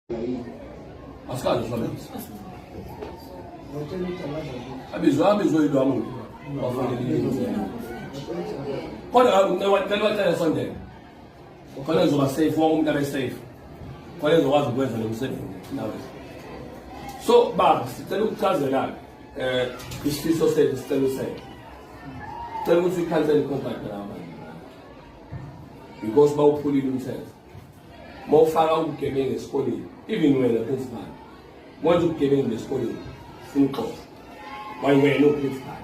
Asikaze sibabize. Abizwe abizwe yilwa muntu. Bafonele. Kodwa ngicela bacela sondela. Khona ngizoba safe, wonke umuntu abe safe. Khona ngizokwazi ukwenza lo msebenzi nawe. So baba, sicela ukuchazela isifiso sethu, sicela usele. Sicela ukuthi uyi-cancel i-contract nalaba bantu. Because bawuphulile umthetho. Mawufaka ubugebengu esikoleni, even wena principal, mwenza ubugebengu esikoleni, funa uxoxo. Why wena uprincipal?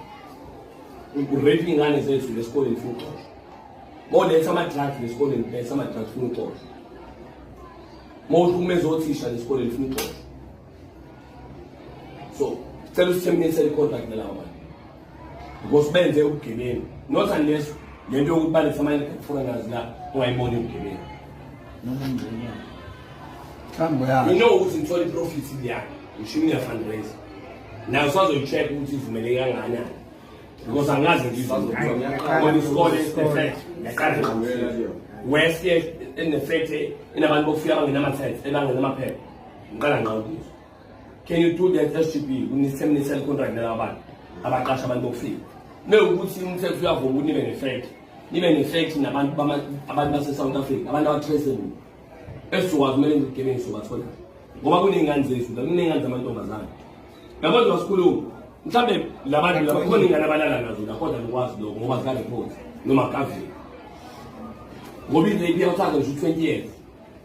U-rape iy'ngane zethu lesikoleni, funa uxoxo. Mawuletha ama-drugs lesikoleni, letha ama-drugs, funa uxoxo. Mawuhlukumeza othisha lesikoleni, funa uxoxo. So, sicela usi-terminate i-contract nalaba bantu. Because benze ubugebengu. Not unless lento yokuthi baletha ama-foreigners la ungayiboni ubugebengu. Noma umngconyana. Mhlawumbe uyazi. You know ukuthi ngithola i-profit liyana. Ngisho ngiya-fundraise. Nayo sazoyi-check ukuthi ivumeleke kangakanani. Because angaze ngizwe. Kodwa isikole ine-fact. Ngiyaqala nje. West ine-fact inabantu bokufika abangenama-tax, abangenamaphepha. Ngiqala ngqa ukuzwa. Can you do that, SGB? Kuni-terminate contract nalaba bantu abaqasha abantu bokufika. Mewukuthi umthetho uyavuma ukuthi nibe ne-fact. Nibe ne-fact nabantu abantu base-South Africa, abantu aba-traceable. Esizokwazi kumele ubugebengu sobathola. Ngoba kuney'ngane zethu la, kuney'ngane zamantombazane. Yabo nje basikhuluma. Mhlambe labantu laba kukhona iy'ngane abalala nazo la, kodwa nikwazi lokho ngoba zika-report noma kaveli. Ngoba i-rape iyawuthatha ngisho u-20 years.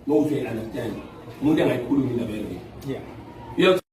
Nokuthi uyayi-understand. Umuntu engayikhulumi indaba ye-rape.